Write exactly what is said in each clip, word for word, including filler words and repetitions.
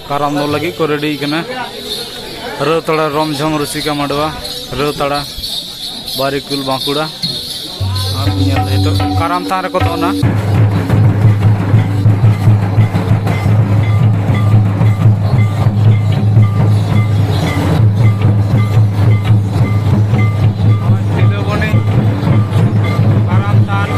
ᱠᱟᱨᱟᱢ ᱫᱚᱱ ᱞᱟᱹᱜᱤᱫ ᱠᱚ ᱨᱮᱰᱤ ᱠᱟᱱᱟ᱾ ᱨᱟᱹᱛᱟᱲᱟ ᱨᱚᱢᱡᱷᱚᱢ ᱨᱩᱥᱤᱠᱟ ᱢᱟᱰᱣᱟ, ᱨᱟᱹᱛᱟᱲᱟ ᱵᱟᱨᱤᱠᱩᱞ ᱵᱟᱸᱠᱩᱲᱟ᱾ ᱟᱨ ᱧᱮᱞ ᱱᱤᱛᱚᱜ ᱠᱟᱨᱟᱢ ᱛᱷᱟᱱ ᱨᱮᱠᱚ ᱫᱚᱱᱟ᱾ ᱛᱤᱞᱟᱹᱵᱚᱱᱤ ᱠᱟᱨᱟᱢ ᱛᱷᱟᱱ᱾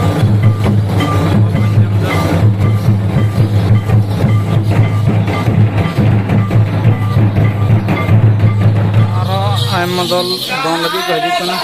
ᱟᱨᱚ ᱟᱭᱢᱟ ᱫᱚᱞ ᱫᱚᱱ ᱞᱟᱹᱜᱤᱫ ᱠᱚ ᱦᱤᱡᱩᱜ ᱠᱟᱱᱟ᱾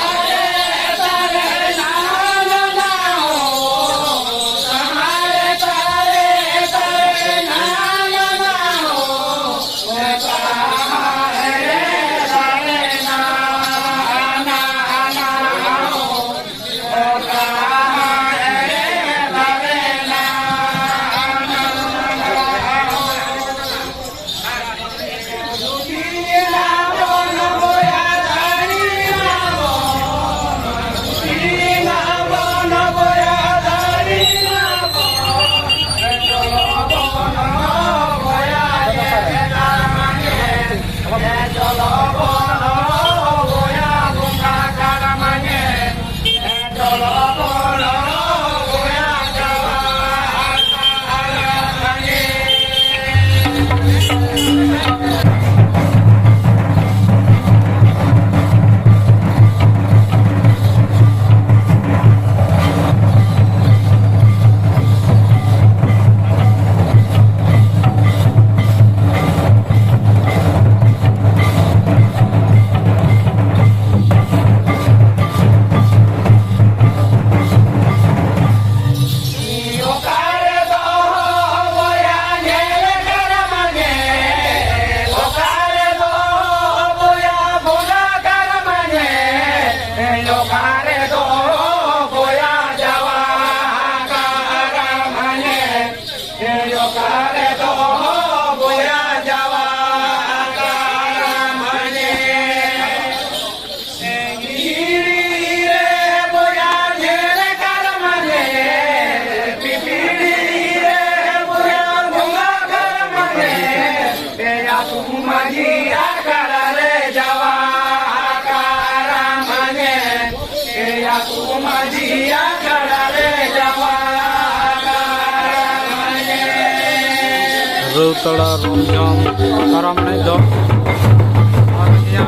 ᱢᱟᱹᱡᱷᱤ ᱟᱠᱷᱲᱟ ᱨᱮ ᱡᱟᱣᱟ ᱟᱠᱟᱨᱟ ᱢᱟᱱᱮ, ᱮᱭᱟ ᱠᱚ ᱢᱟᱹᱡᱷᱤ ᱟᱠᱷᱲᱟ ᱨᱮ ᱡᱟᱣᱟ ᱟᱠᱟᱨᱟ ᱢᱟᱱᱮ᱾ ᱨᱟᱹᱣᱛᱟᱲᱟ ᱨᱚᱢᱡᱟᱱ ᱠᱟᱨᱟᱢ ᱮᱱᱮᱡ ᱫᱚ ᱟᱨ ᱱᱤᱭᱟᱹ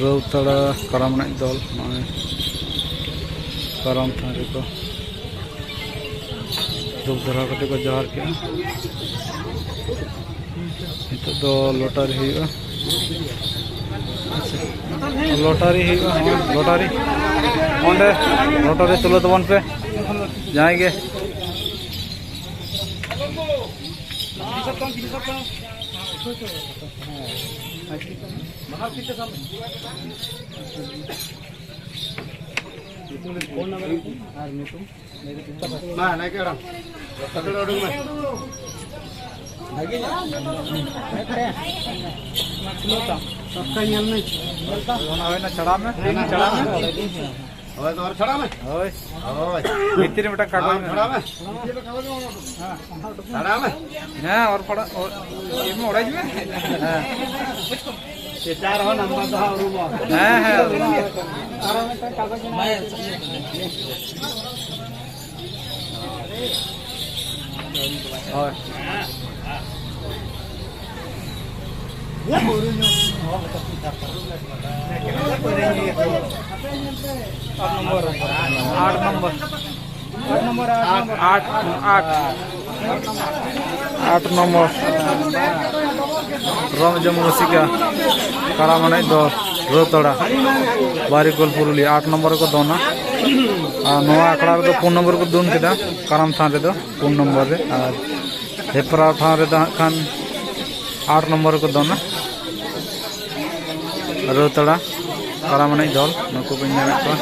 ᱨᱟᱹᱣᱛᱟᱲᱟ ᱠᱟᱨᱟᱢ ᱮᱱᱮᱡ ᱫᱚᱞ ᱱᱚᱜᱼᱚᱭ ᱠᱟᱨᱟᱢ ᱛᱷᱟᱱ ᱨᱮᱠᱚ ᱫᱷᱩᱯ ᱫᱷᱚᱨᱟᱣ ᱠᱟᱛᱮ ᱠᱚ ᱡᱚᱦᱟᱨ ᱠᱮᱜᱼᱟ᱾ ᱱᱤᱛᱚᱜ ᱫᱚ ᱞᱚᱴᱟᱨᱤ ᱦᱩᱭᱩᱜᱼᱟ᱾ ᱟᱪᱪᱷᱟ, ᱞᱚᱴᱟᱨᱤ ᱦᱩᱭᱩᱜᱼᱟ᱾ ᱦᱚᱸ, ᱞᱚᱴᱟᱨᱤ ᱚᱸᱰᱮ ᱞᱚᱴᱟᱨᱤ ᱛᱩᱞᱟᱹᱣ ᱛᱟᱵᱚᱱ ᱯᱮ ᱡᱟᱦᱟᱸᱭ ᱜᱮ᱾ ᱢᱟ, ᱱᱟᱭᱠᱮ ᱦᱟᱲᱟᱢ, ᱯᱟᱛᱲᱟ ᱩᱰᱩᱠ ᱢᱮ᱾ ᱥᱚᱠᱛᱟ ᱧᱮᱞ ᱢᱮ᱾ ᱚᱱᱟ ᱦᱩᱭᱱᱟ, ᱪᱷᱟᱲᱟᱣ ᱢᱮ, ᱦᱮᱸ, ᱪᱷᱟᱲᱟᱣ ᱢᱮ᱾ ᱦᱳᱭ, ᱫᱚᱦᱚ ᱪᱷᱟᱲᱟᱣ ᱢᱮ᱾ ᱦᱳᱭ᱾ ᱦᱳᱭ᱾ ᱵᱷᱤᱛᱨᱤ ᱨᱮ ᱢᱤᱫᱴᱟᱝ ᱠᱟᱜᱚᱡᱽ ᱟᱢ ᱢᱮᱱᱟᱜᱼᱟ᱾ ᱪᱷᱟᱲᱟᱣ ᱢᱮ᱾ ᱪᱷᱟᱲᱟᱣ ᱢᱮ᱾ ᱦᱮᱸ, ᱚᱨ ᱯᱟᱲᱟᱜ, ᱚᱨ, ᱮᱢ ᱚᱲᱮᱡ ᱢᱮ᱾ ᱦᱮᱸ᱾ ᱮᱴᱟᱜ ᱨᱮᱦᱚᱸ ᱱᱟᱢᱵᱟᱨ ᱫᱚ ᱦᱟᱸᱜ ᱩᱨᱩᱢᱚᱜᱼᱟ᱾ ᱦᱮᱸ, ᱦᱮᱸ, ᱩᱨᱩᱢᱚᱜᱼᱟ᱾ ᱦᱳᱭ᱾ ᱟᱴ ᱱᱚᱢᱵᱚᱨ᱾ ᱟᱴ, ᱟᱴ, ᱟᱴ ᱱᱚᱢᱵᱚᱨ ᱨᱚᱢᱡᱚᱢ ᱨᱩᱥᱤᱠᱟ ᱠᱟᱨᱟᱢ ᱮᱱᱮᱡ ᱫᱚ ᱨᱟᱹᱛᱟᱲᱟ, ᱵᱟᱨᱤᱠᱳᱞ ᱯᱩᱨᱩᱞᱤᱭᱟᱹ, ᱟᱴ ᱱᱚᱢᱵᱚᱨ ᱨᱮᱠᱚ ᱫᱚᱱᱟ᱾ ᱟᱨ ᱱᱚᱣᱟ ᱟᱠᱷᱲᱟ ᱨᱮᱫᱚ ᱯᱩᱱ ᱱᱚᱢᱵᱚᱨ ᱠᱚ ᱫᱚᱱ ᱠᱮᱫᱟ, ᱠᱟᱨᱟᱢ ᱛᱷᱟᱱ ᱨᱮᱫᱚ ᱯᱩᱱ ᱱᱚᱢᱵᱚᱨ ᱨᱮ, ᱟᱨ ᱦᱮᱯᱨᱟᱣ ᱴᱷᱟᱶ ᱨᱮᱫᱚ ᱦᱟᱸᱜ ᱠᱷᱟᱱ ᱟᱴ ᱱᱚᱢᱵᱚᱨ ᱨᱮᱠᱚ ᱫᱚᱱᱟ᱾ ᱨᱟᱹᱛᱟᱲᱟ ᱠᱟᱨᱟᱢ ᱮᱱᱮᱡ ᱫᱚᱞ, ᱱᱩᱠᱩ ᱵᱤᱱ ᱧᱮᱞᱮᱫ ᱠᱚᱣᱟ᱾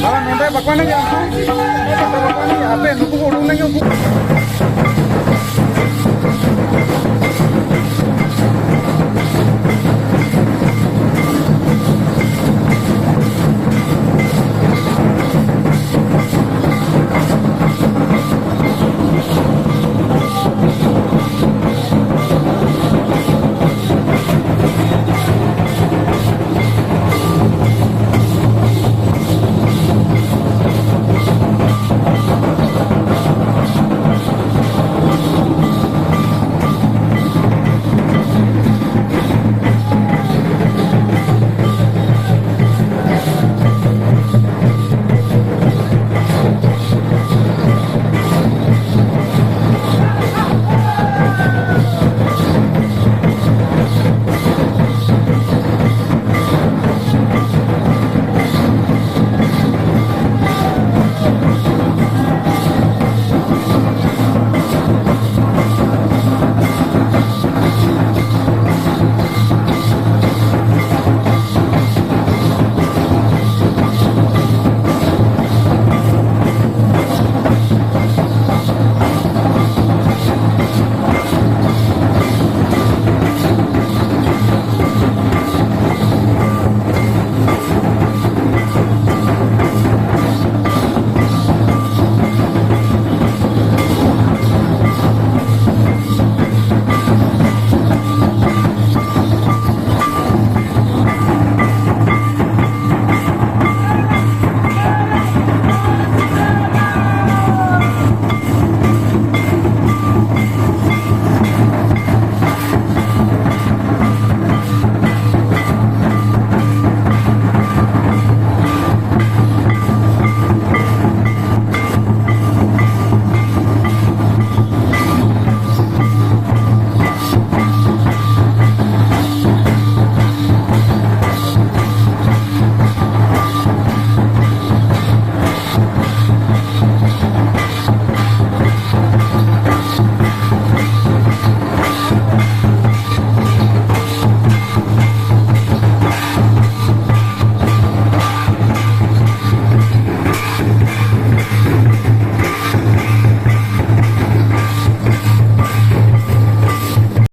ᱵᱟᱵᱟ, ᱱᱚᱰᱮ ᱵᱟᱠᱚ ᱮᱱᱮᱡᱟ ᱩᱱᱠᱩ? ᱱᱚᱰᱮ ᱵᱟᱠᱚ ᱮᱱᱮᱡᱟ? ᱦᱟᱯᱮ, ᱱᱩᱠᱩ ᱠᱚ ᱩᱰᱩᱠ ᱞᱮᱱ ᱜᱮ, ᱩᱱᱠᱩ᱾